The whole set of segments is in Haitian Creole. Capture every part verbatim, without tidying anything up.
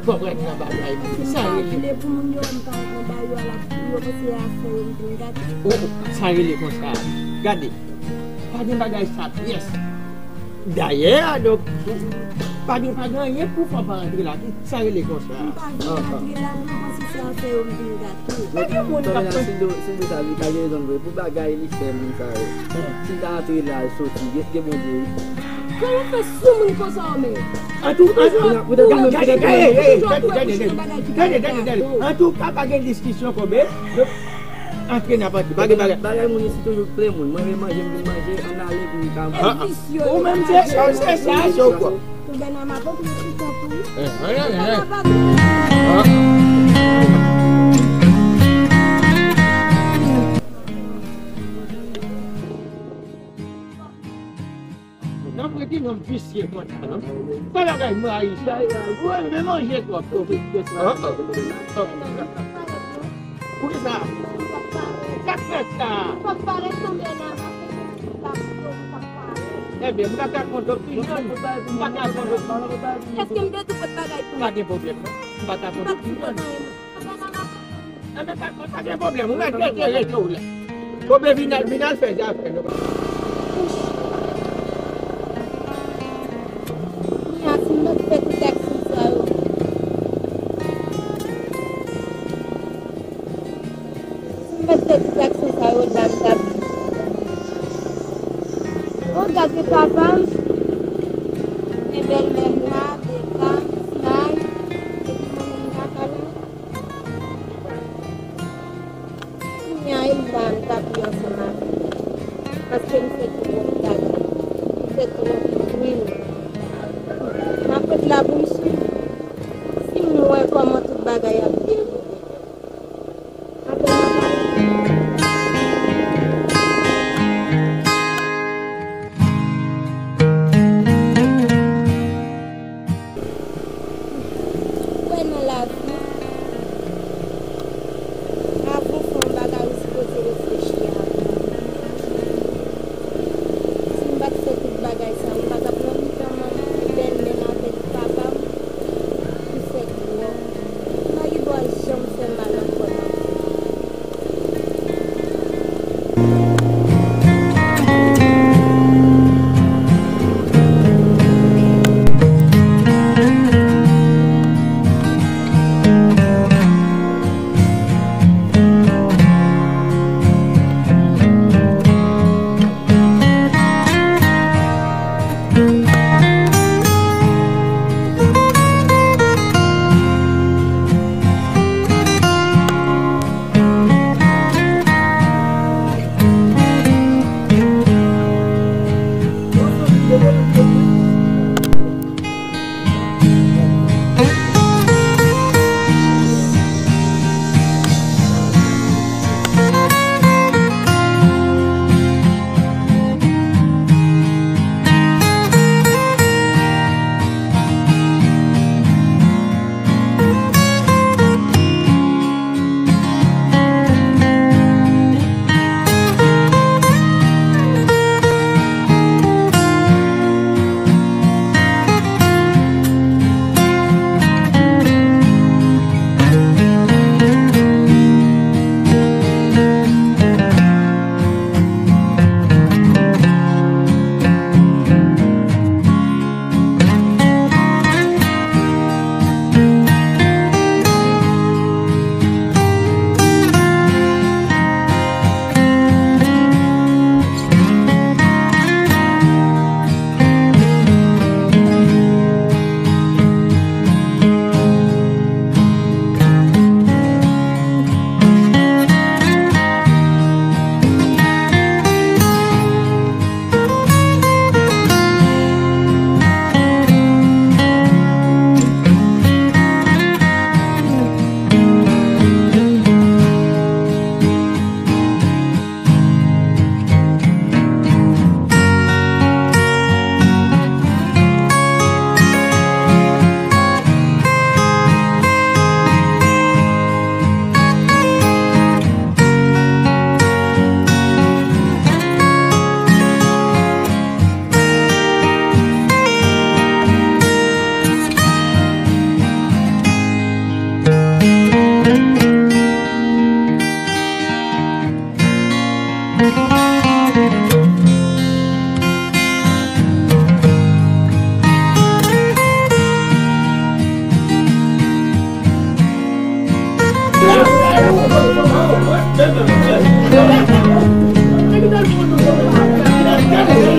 Pòv rèd nan bagay. Sa rele. M pa vle pou moun yo wè m pa anba yo, ala yo panse afè yo m vin gate. Oh, oh, sa rele konsa. Gade. Pa gen bagay sa pyès. Dayè, donk, pa gen, pa gen anyen pou fè pa antre la. Sa rele konsa. M pa vin antre la, m panse se afè yo m vin gate. Pa gen moun k ap tann. Sildo, Sildo sa li pa gen rezon vre. Pou bagay li fè moun sa yo. Si l ta antre la, l soti, gen, gen Bondye wi. Kòman fè sou moun konsa w menm? An tou, an tou, gade, gade, gade, gade, gade, gade, gade, gade. An tou ka, pa gen diskisyon konbe. Antre n ap antre. Pa gen bagay. Bagay moun isi toujou plen moun. Mwen menm manje, m vin manje, ann ale pou m ka. Ou menm se, se, se sa, se ou kwa. Touben nan mapo pou yo chita pou ou. Eh, eh, eh, eh. Ah. Nan prete nonm visye konsa, non? Pa bagay mwen ayisyen. Ou renmen manje twòp, twòp. Ah, ah. Poukisa? Sa k fè sa? Ebyen, m pa ka konn opinyon. M pa ka konn opinyon. Èske m te di pot bagay pou ou? Pa gen pwoblèm, non. M pa ka konn opinyon. Enben, pa, pa gen pwoblèm, ou mèt rete, rete ou la. Konbe vin al, vin al fè zafè nou. Kounya, si m mèt fè tout aksyon sa yo. Si m mèt fè tout aksyon sa yo, dam t ap di. O, gade papa m, e bèlmè m la, Beka, Snay, epi mwen menm m pa ka la. Kounya e m la m t ap viv ansanm avè l. Paske m fè twòp bagay. M fè twòp kriz. M ap ret la pou m swiv. Si m wè kòman tout bagay ap dewoule. Apre m ap ale. Ou wè nan lavi, avan w fè yon bagay, ou sipoze reflechi avan. Si m pa t fè tout bagay sa yo,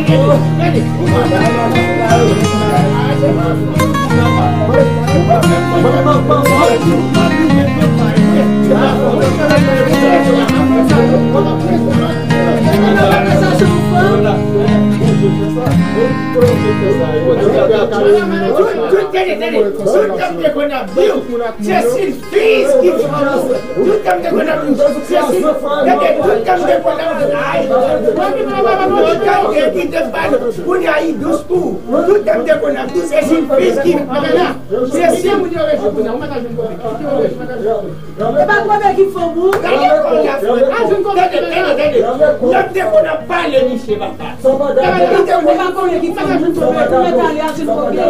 Tout, tout, tande, tande. Tout tan m te konn ap di w, se Silfiz ki fè w. Tout tan m te konn ap di w, se Silfiz. Tande, tout tan m te konn ap di w, ay, mwen menm la, mwen menm, tande ki te pale. Kounye a, li dous tou. Tout tan m te konn ap di w, se Silfiz ki fè w. Se Silfiz. E pa kote ki fè w bon. Gade kòlè a, frè. Tande, tande, tande. Lè m te konn ap pale, misye papa. Li te konn ap pale ki fè w bon. Ou mèt ale a jwenn kote.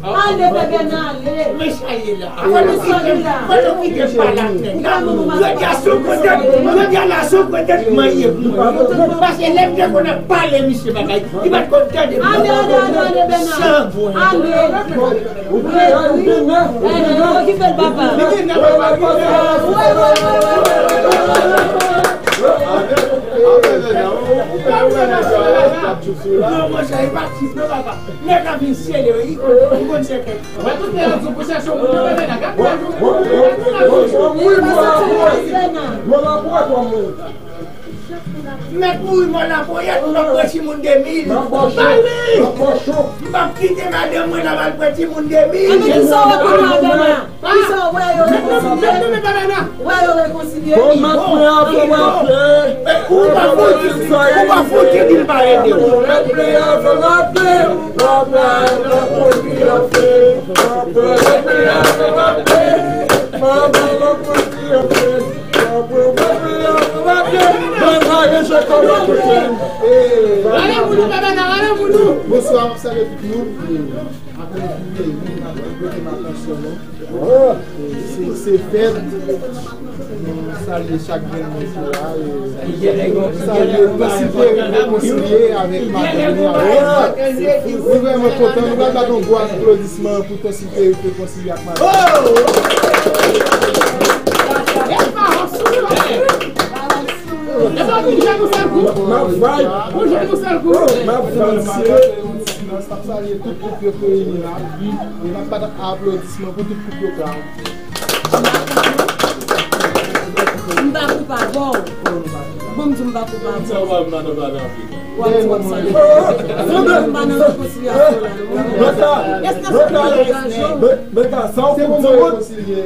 Ale, bebe, n ale. Men sa ye la. Fò nou kite, fò nou kite pale ak nèg la. Jodi a se yon kote, jodi a la se yon kote manyen pou mwen. Paske lè m te konn ap pale, misye bagay, li pa t konn tande m. Ale, ale, ale, ale, Bèna. Sangwen. Ale. Ou vle, ou vle, ou vle. Eh, okipe l, papa. Non, monchè, e pa chif, non, papa. Nèg la vin serye, wi. Ou konn se kèk. Mwen tout lè yo di pou chèche yon moun, yo vin la. Gad kòman yo vin la. Mèt mouri mò lapoyèt, m ap pran timoun de mil. Bay li! M p ap kite madanm mwen la, m al pran timoun de mil. Anben, kisa w wè kounye a, Bèna? Kisa w wè yo rekonsilye? Wè yo rekonsilye? Ou pa fouti, ou pa fouti di l pa ede w. Bonswa, m ap salye tout moun. Akoz nou vle, nou vle pote atansyon nou. Se, se fèt. Nou salye chak grenn moun ki la. E nou salye Ton Silvery Rekonsilye avèk madanm li avèk. Nou vrèman kontan. Nou pral bat yon gwo aplodisman pou Ton Silvery Rekonsilye ak madanm li. N ap vibe. N ap vibe. Silans, n ap salye tout koup yo ki reyini la. E n ap bat aplodisman pou tout koup yo ka. M pa koup avè w. Bon, m di m pa koup avè w. Sa w pa nan nan nan Afrika. W ap di w ap salye. M pa nan rekonsilyasyon la, non. Beka, Beka, Be- Beka, sa w koup di moun?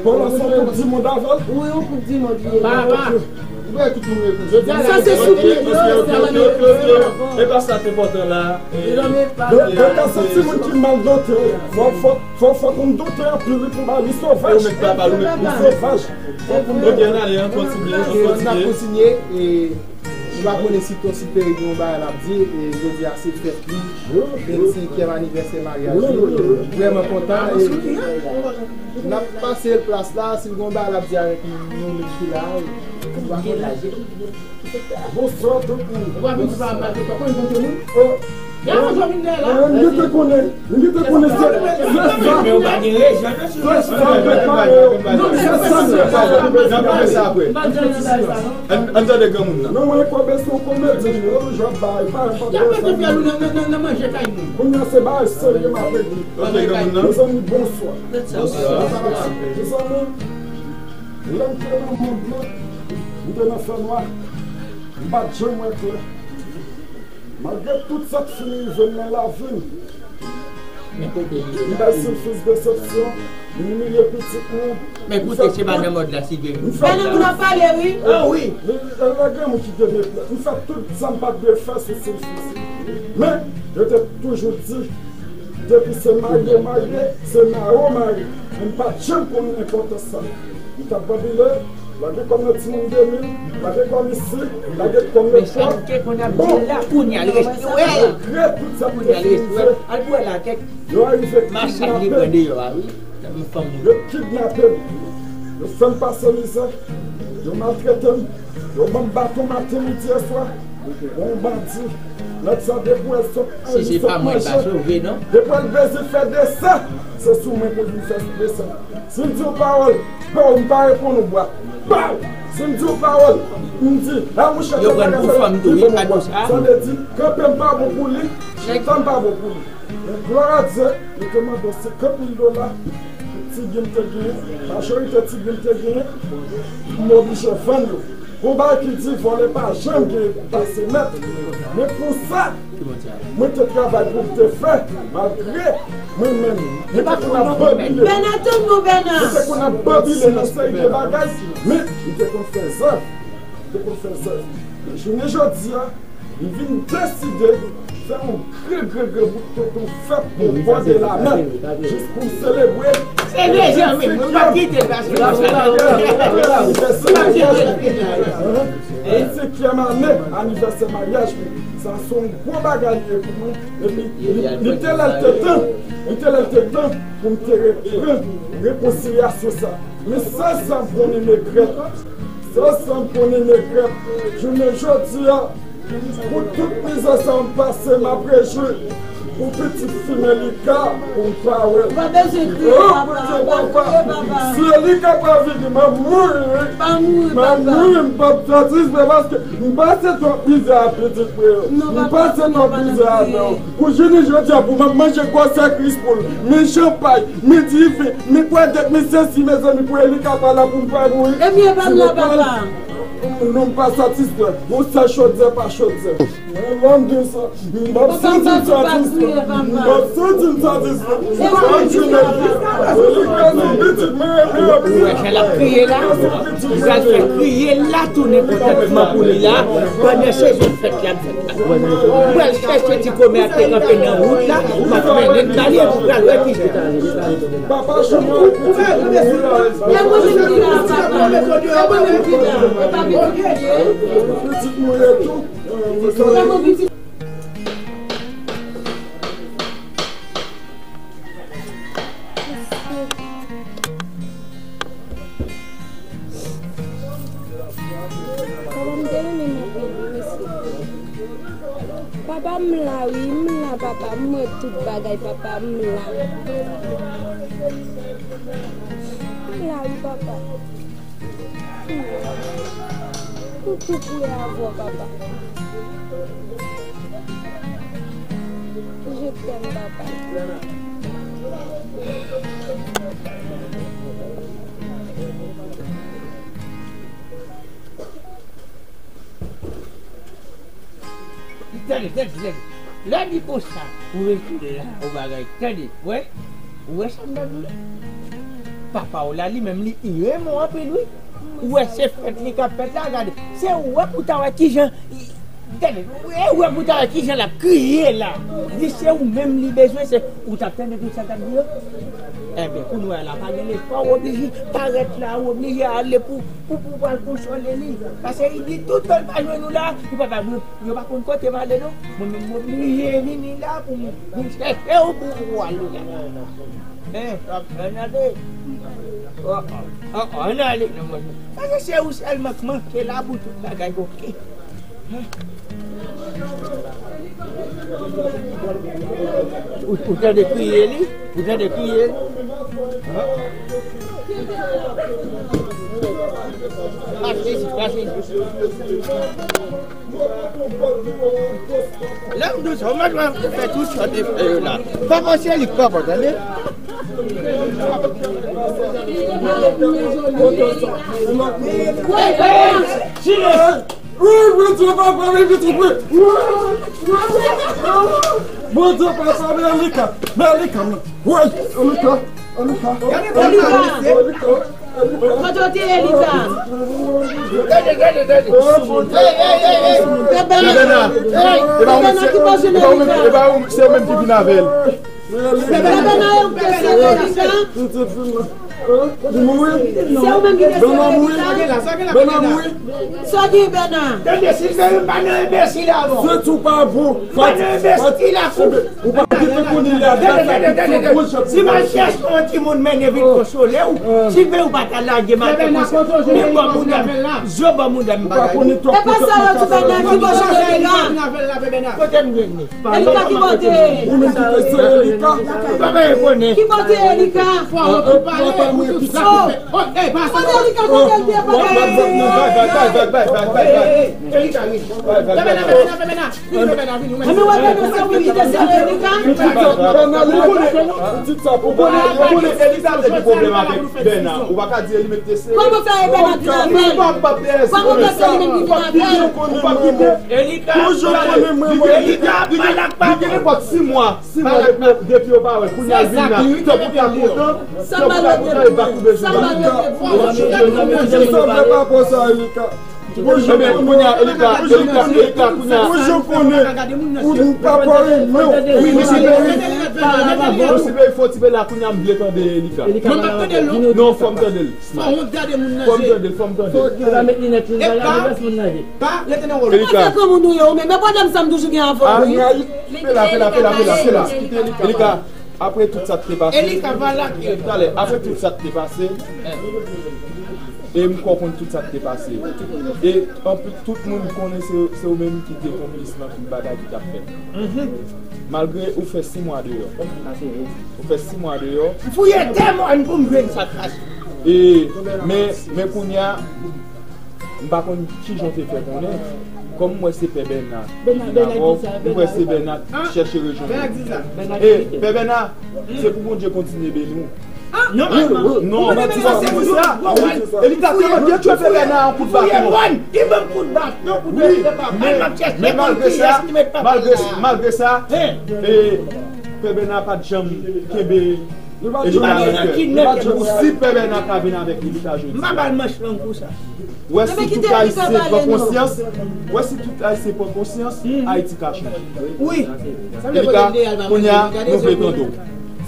Pandan sa w koup di moun avè l? Wi, yon koup di moun li ye. Papa. Sa se sou pye yo, se la. E pa sa k enpòtan la. Donk, donk, sa se timoun ki mal dote. Fò, fò, fò, fò konn dote anpil, wi, pou ba li sovaj. Ou met papa, ou met li sovaj. Ok, n ale, an kontinye, an kontinye. N ap kontinye, e, nou pa konnen si Ton Silvery gen yon bagay l ap di, e, jodi a se fèt li, vennsenkyèm anivèsè maryaj li. Vrèman kontan, e, n ap pase l plas la, si l gen yon bagay l ap di avèk nou, nou menm ki la, e, nou pa konnen. Bonswa tout moun. Ou pa vin di pa mal de kòk, ou konn moun. Oh. Gade jan w vin dèyè la. Eh, m gentan konnen, m gentan konnen se, se sa. Men ou pa gen rezon, non, se sa. Se sa, se sa. N ap pale sa apre. Ann, ann tande granmoun nan. Non, mwen kwè se yon komedi, yo toujou ap bay, pa, pa. Y ap mete fyèl ou nan, nan, nan, nan manje kay moun. Kounye a se bagay serye m ap regle. Ok, granmoun nan. Mezanmi, bonswa. Bonswa. Mezanmi, lè m te nan mond lan, m te nan fènwa. M pa t janm wè klè. Malgre tout sa k fin rive m nan lavi m, m bay Silfiz desepsyon, m imilye pitit mwen. Men koute, se pa nan mòd la, Silvery. Fè nan moun ap pale, wi. Ah, wi. Lè gen moun ki te deplè, m fè tout sa m pa t dwe fè sou Silfiz. Men, yo te toujou di, depi se marye w marye, se mare w mare. Men m pa t janm konn enpòtans sa. M t ap babile, lage kòm nan timoun de mil, lage kòm isi, lage kòm nan twòp. Bon, malgre tout sa m te fin fè, yo arive kidnape m. Yo kidnape m. Yo fè m pase mizè. Yo maltrete m. Yo ban m baton maten, midi, e swa. Bon, bandi. Lòt sa, depi w sot anvi sot manje, depi w bezwen fè desen, se sou mwen pou l vin fè desen. Si l di yon pawòl, bon, m pa reponn ou bwa. Pawòl! Si m di w pawòl, m di, a mouche, yo pran pou fanm tou, wi, kado sa. Sa vle di, kanpe m pa bon pou li, chita m pa bon pou li. Men glwa a Dye, nou te mande w senkant mil dola, ti gin te genyen, majorite ti gin te genyen, m oblije vann yo. Gon bagay ki di vòlè pa janm gen pase mèt. Men pou sa, mwen te travay pou m te fè, malgre mwen menm, mwen te konn ap babile. Bèna, tann non, Bèna. Mwen te konn ap babile nan seri de bagay, men mwen te konn fè zèv. Mwen te konn fè zèv. Men jounen jodi a, m vin deside fè yon gre, gre, gre bout tonton fèt o bò de lamè, jis pou m selebre. Se vre, Jean, wi, mwen pa kite l, paske mwen pa kite l. Vennsenkyèm ane anivèsè maryaj mwen. Sa se yon gwo bagay li ye pou mwen. Epi, li, li te lè l te tan, li te lè l te tan pou m te reprann rekonsilyasyon sa. Men sèl sa m konnen regrèt. Sèl sa m konnen regrèt. Jounen jodi a, pou tout mizè sa m pase, m ap rejwi. Pou pitit fi m Elika, pou m pa wè l. Ou pa bezwen kriye, papa. Ou pa kriye, papa. Si Elika pa vini, m ap mouri, wi. Pa mouri, papa. M ap mouri, m p ap satisfè paske m pase twòp mizè a, pitit mwen yo. M pase twòp mizè avè w. Pou jounen jodi a, pou m ap manje gwòs sakris pou l, men chanpay, men diven, men pwadèt, men sesi, mezanmi, pou Elika pa la, pou m pa mouri. Ebyen, pa m la, papa. Non, m pa satisfè. Yon sèl chodyè pa chodyè. Mwen, lè m gen sa, m p ap santi m satisfè. M p ap santi m satisfè. Ou wè jan l ap kriye la? Li pral fè kriye la tounen kontantman pou li la, pandan sezon fèt la ap fèt la. Mwen al chèche ti kòmè a te kanpe nan wout la, m ap mennen l ba li epi w pral wè kijan. Papa, chonm ou. E mwen menm ki la, papa. E mwen menm ki la. E pa pitit mwen ye. Pitit mwen ye tou. E mwen pitit. Papa, m te renmen m anpil, wi, mesye. Papa, m la, wi, m la, papa. M wè tout bagay, papa, m la. M la, wi, papa. M tou prè avè w, papa. Je t'aime, papa. Tande, tande, tande. Lè di konsa, ou retounen la, ou bagay. Tande, wè. Ou wè sa m ta di w la? Papa w la, li menm, li renmen w anpil, wi. Ou wè se fèt li k ap fèt la, gade. Se ou wè pou ta wè kijan, tande, e ou wè pou ta wè kijan l ap kriye la. Li se ou menm li bezwen, se ou t ap tande tout sa l t ap di yo. Enben, kounye a la, pa gen lespwa, ou oblije parèt la, ou oblije ale pou, pou, pou, pou al konsole li. Paske li di tout tan l pa jwenn ou la, li pa, pa, yo pa konn kote m ale non. Mwen menm m oblije vini la pou m vin chèche w pou, pou w ale la. Hein, ann ale. Oh, oh, oh, ann ale. Non, mwen, paske se ou sèlman k manke la pou tout bagay, oke. Ou, ou tande kriye li? Ou tande kriye li? Hein? Pase isit, pase isit. Lè m di w sa, w mèt wè m fè tout sòt efè yo la. Pa panse li kòb, tande? Silans! Wi, Bondye, papa, men pitit mwen. Wi, wi, wi. Bondye, papa, men Elika. Men Elika, men. Wi, Elika. Elika. Elika. Elika. Kote w te ye, Elika? Gade, gade, gade. Hey, hey, hey, hey. Bèbèna. Bèbèna, ki pòsyon Elika? E pa ou, se ou menm ki vin avè l. Bèbèna, ou te sere Elika? Li mouri? Se ou menm ki te sere Elika? Bèbèna mouri? Sa w di, Bèna? Tande, Silveri, m pa nan enbesil avè w. Senti w pa bon. M pa nan enbesil avè w. Ou pa gentan konnen lè a. Tande, tande, tande, tande. Si m al chèche yon timoun mennen vin konsole w, Silveri, ou pa ta lage m al te konsole. Men bò mouda m. Zo bò mouda m. Ou pa konnen twòp. E pa sa yo di, Bèna, ki pòsyon Elika? Kote m jwenn li? Elika ki kote? Ou menm ki te sere Elika. Ou pa konnen. Ki kote Elika? Fò w pale. Tout sa pou fè. Oh, hey, pa sa. Kote Elika, kote l te pale? Bay, bay, bay, bay, bay, bay, bay, bay. Hey, hey, hey, Elika, vini. Bay, bay, bay, bay. Fè mennaj, fè mennaj, fè mennaj. Vini, fè mennaj, vini. Mwen menm wè mennaj sa, wi, li te sere Elika. Pitit sa, ou konnen, ou konnen, ou konnen Elika te gen pwoblèm avèk Bèna. Ou pa ka di li met te sere. Kòman fè Bèna te nan afè l? Kòman fè li met li nan afè l? Ou pa kite. Elika, Elika, li gen nenpòt sis mwa. Si mwen depi, depi yo pa wè, kounye a l vin la, tankou ta kontan, tankou ta kontan, e bak ou bezwen bak. Sa vle pa konsa, Elika. Ebyen, kounye a, Elika, Elika, Elika, kounye a. Ou jan konnen, ou, ou pa pare, non. Wi, mwen si bèy, mwen si bèy, fò ti bèy la, kounye a, m vle tande Elika. Non, fò m tande l. Fò m tande l, fò m tande l. Epa, pa rete nan wòl. Elika. Pase kòman nou ye, ou menm, men pwoblèm sa m toujou gen avè w, wi. Pela, pela, pela, pela, pela. Elika, apre tout sa k te pase. Elika, pa lage. Talè, apre tout sa k te pase. E m kwè w konn tout sa k te pase. E anpil, tout moun konnen se, se ou menm ki te konplis nan tout bagay ki t ap fèt. Malgre ou fè sis mwa deyò. Ou fè sis mwa deyò. M fouye tè mòn pou m jwenn sa k pase. E, men, men kounye a, m pa konn kijan w te fè konnen. Kòm m wè se Pè Bèna ki vin avè w, m wè se Bèna k chèche rejwenn ou. E, Pè Bèna, se pou Bondye kontinye beni w. Non, non, non, non, se pou sa. Elika te mande tchwe Pè Bèna yon kout baton. Li ban m kout baton pou de papa m ap chèche moun ki rès li met papa la. Malgre sa, e, Pè Bèna pa t janm kenbe Elika nan kè. Pou si Pè Bèna ka vin avèk Elika jodi a. M pa ba l manch lang pou sa. Wè si tout Ayisyen pran konsyans, wè si tout Ayisyen pran konsyans, Ayiti ka chanje. Wi. Elika, kounye a, nou vle tande w.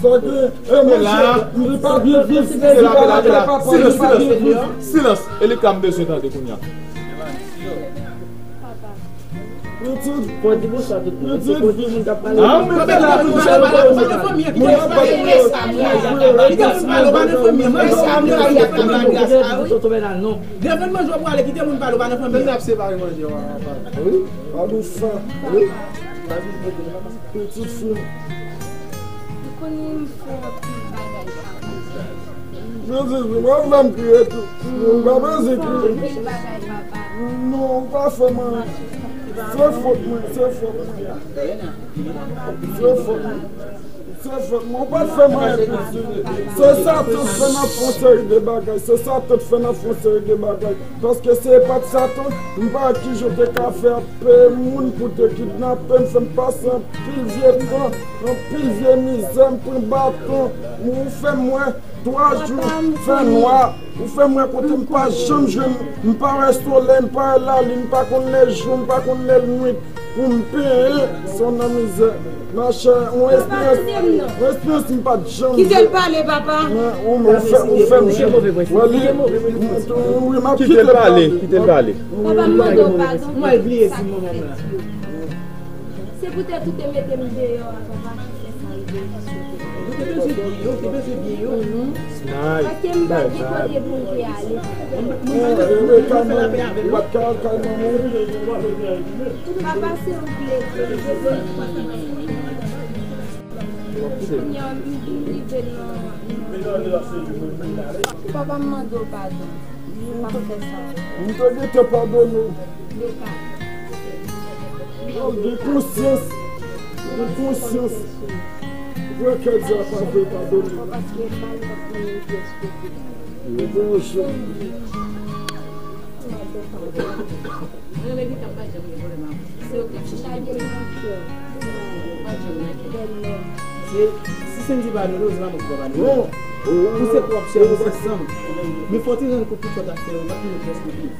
Sa ke, e, monchè, li pa byen viv, se la, la, la, la. Silans, silans, silans. Elika, m bezwen tande kounye a. Fò di bonswa tout moun. Se kote moun k ap pale. Ah, men se la, tout sa yo. Tonton Bèna, non. Devan manje w prale, kite moun pale, w pa nan fanmi. Mwen ap separe manje w a, papa. Wi, pa nou sa. Wi. Pitit fi. Ou konnen m fè anpil bagay, papa. Jezi, ou pa fè m kriye tou. Ou pa bezwen kriye. Anpil bagay, papa. Non, ou pa fè mwen. Se fòt mwen, se fòt mwen. Se fòt mwen. Se fòt mwen. Ou pa t fè mwen anyen piti. Se Satan k fè n ap fè yon seri de bagay. Se Satan k fè n ap fè yon seri de bagay. Paske si se pa t Satan, m pa wè kijan w te ka fè ap peye moun pou te kidnape m, fè m pase anpil vye tan, anpil vye mizè, m pran baton, ou fè m wè twa jou fè nwa, ou fè m wè kote m pa janm jwenn, m pa wè solèy, m pa wè lalin, m pa konn lè jou, m pa konn lè lnwit, pou m peye, se yon nan mizè. Machè, yon esperans, yon esperans m pa t janm jwenn. Kite l pale, papa. Ou, ou fè, ou fè m jwenn. Wè li, wi, m ap kite l pale. Kite l pale. Papa, m mande w padon. Mwen bliye di manman m la. Se poutèt ou te mete m deyò a, papa, ki fè sa rive jis kote m. Ou te bezwen byen yo, ou te bezwen byen yo. Paske m pa gen kote pou m te ale. Mwen, mwen, mwen, mwen fè lapè avè l. Papa, silvouplè. Kounye a, m, m rive nan, nan. Papa, m mande w padon. M p ap fè sa ankò. M te gentan padone w. Yo pa. Yo gen konsyans. Gen konsyans. Vre kè di a pa vle padone. Paske m pa nan yon pyès kote. Yo gen yon jan. Mwen renmen Elika, m pa janm gen pwoblèm avè l. Se yo k ap chita gen nan kè. M pa janm gen. Se, si Sendy pa dolo, se pa mwen ki pa dolo. Non. Ou se pwòp chè, ou se san m. Men fò w te rann kont tout sa w t ap fè yo, m pa t menm prèske viv.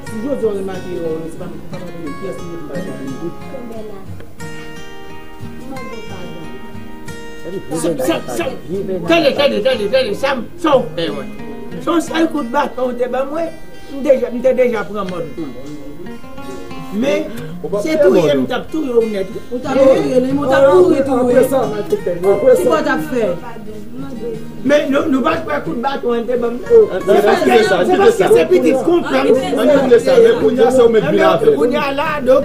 Si jodi a w remake erè w, se pa mwen ki pa padone, kiyès ki mete m pa padone? Sa, sa, sa, tande, tande, tande, tande, sa, sa w fè, wè. Se yon sèl kout baton w te ban mwen, m deja, m te deja pran mòn pou l. Men, se touye m t ap touye w nèt, wi. Ou t ap touye li, men ou t ap mouri tou, wi. Ki bò w t ap fè? Men nou, nou pa t kwè kout baton an te ban m nan. Se paske, se paske se pitit konprann. Ann kite sa, men kounye a se ou menm vin avè l. Kounye a la, donk,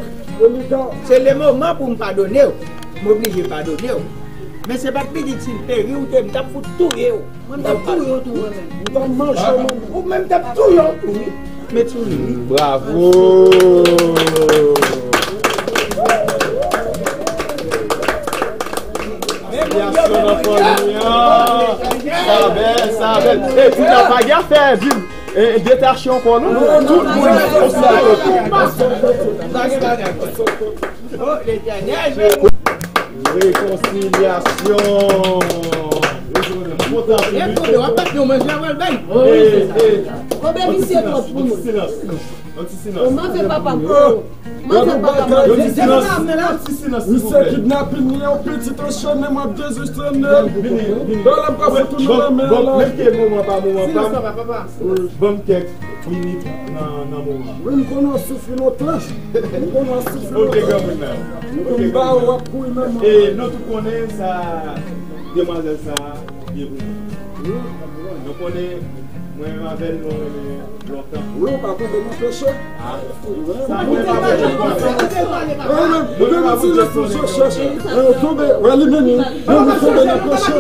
se le moman pou m padone w. M oblije padone w. Men se pa t pitit Silperi ou te, m t ap fout touye w. Mwen, m t ap touye w tou, mwen menm. M t ap manje w, mwen. Ou menm t ap touye w tou, wi. Met sou li, wi. Bravo! Felisitasyon nan fanmi an. Sa bèl, sa bèl. E, Tina pa gen fè vin, e, detache ankò, non? Tout moun osal. Rekonsilyasyon. Kontan pou li. Kobe, w ap bat yon manje, w al bay. Kobe visye twòp pou mwen. Yon ti silans. Yon ti silans. Yon manje papa m. Manje papa m. Yon ti silans. Yon ti silans, silvouplè. Misye kidnapin li, yon pitit anchene, m ap dezistrennen. Vini, vini. Lè m pa fout ou nan lanmè la. Bon, bon, mete moman pa moman pa. Silans, papa, papa. Ban m kèk minit nan, nan moman. Wi, m konnen w soufri lontan. M konnen w soufri lontan. Ok, granmoun nan. Ok, granmoun nan. M ba w, w ap kouri menm. E nou tout konnen sa, demwazèl sa, ye pou mwen. Wi. Nou konnen, mwen menm avè l, nou renmen lontan. Wi, ou pa konn nan peche. Ah. Sa mwen pa konn. Mwen menm, mwen menm, silans nou chèche. Tonbe, wè li menm, wi. Menm tonbe nan peche.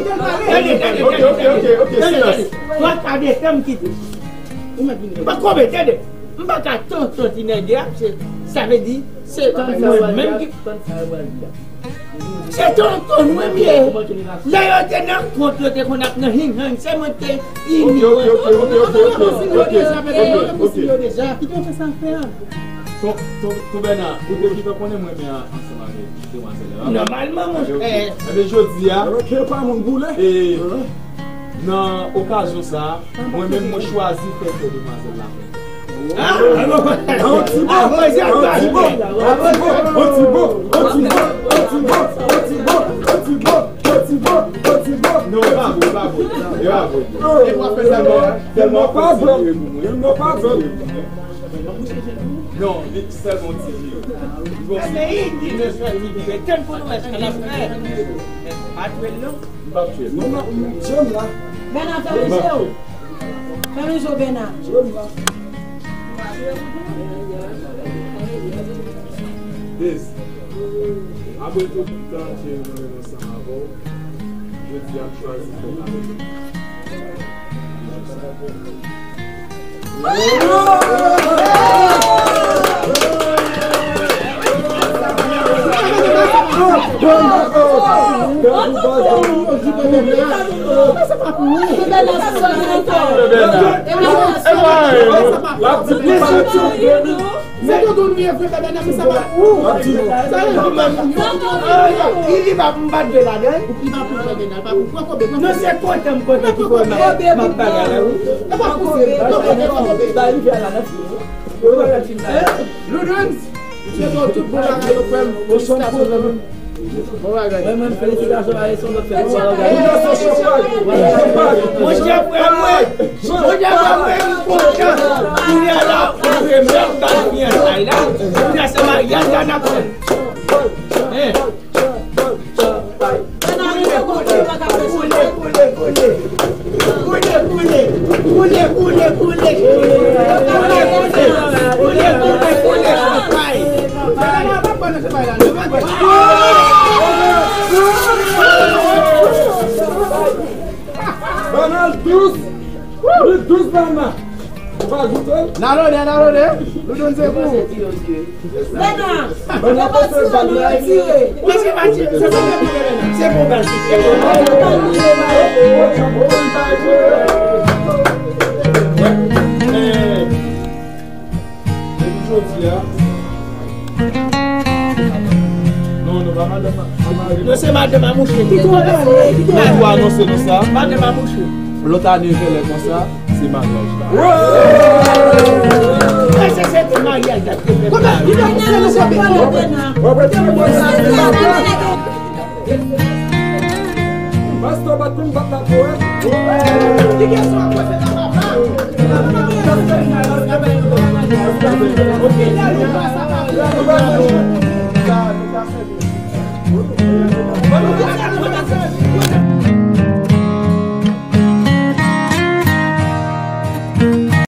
Ok, ok, ok, ok, silans. Twa ka de tan m kite. Ou mèt vini. Pa konbe, tande. M pa ka tonton ti nèg la, se, sa vle di, se mwen menm ki. Se tonton nou m ye. Lè yo te nan kont, yo te konn ap nan hing hang, se mwen ki te ini yo. Ok, ok, ok, ok, ok, ok, ok. Kite yo fè sa fè a. Ton, ton, ton Bèna, ou te gentan konnen mwen menm ansanm avèk demwazèl la. Nòmalman, monchè. Ebyen, jodi a, e, nan okazyon sa a, mwen menm, mwen chwazi fè kè demwazèl la kontan. Non, pa bon, pa bon. E pa bon. Tèlman, tèlman konsidere pou mwen. Non, li sèlman ti vi. Bon. Tann pou nou wè sa l ap fè. Pa twe l non. M p ap twe l. Non, non, m, je m la. Bèna, fèmen je w. Fèmen je w, Bèna. Je m la. Biz, apre tout tan ke mwen menm ansanm avè w, jodi a m chwazi fè w avèk mwen. Se tonton nou ye vre, bebe, nan sa pa pou ou. Sa e pou mwen. Li, li pa pou m pa dwe ladan. Ou ki pa pou bebe, nan pa pou pran kobe. Non, se kontan m kontan ki fò m ap bagay la, wi. E pa pou se, e pa pou se. Ba rivyè la nan fini. Loudounz, misye ba w tout bon bagay yo, frè m. Felisitasyon, frè m. Bon bagay. Mwen menm, felisitasyon, Marie, se yon lòt fèt. Monchè, frè mwen. Monchè, frè mwen, m kontan. Kounye a la, ou vle menm ba fiyansay la. Kounye a, se maryaj la n ap fè. Hein? Koule, koule, koule, koule, koule. Koule, koule, koule. Koule, koule, koule, koule, koule. Bèna dous. Li dous, Bèna. Ou pa goute l? N a lode, n a lode. Loudounz se pou ou. Bèna, yo pa tire nou, yo tire. Paske pa tire, se pa tire, se bon bal. Depi jodi a. Non, non, pa madanm, pa madanm. Non, se madanm a mouche. Ki tou anonse nou sa? Madanm a mouche. Lòt ane, vèlè konsa. Se maryaj la. Èske se te maryaj la ki te fè maryaj? Pastè bat pou m bat la pou wè. Ki kesyon ap poze la, papa?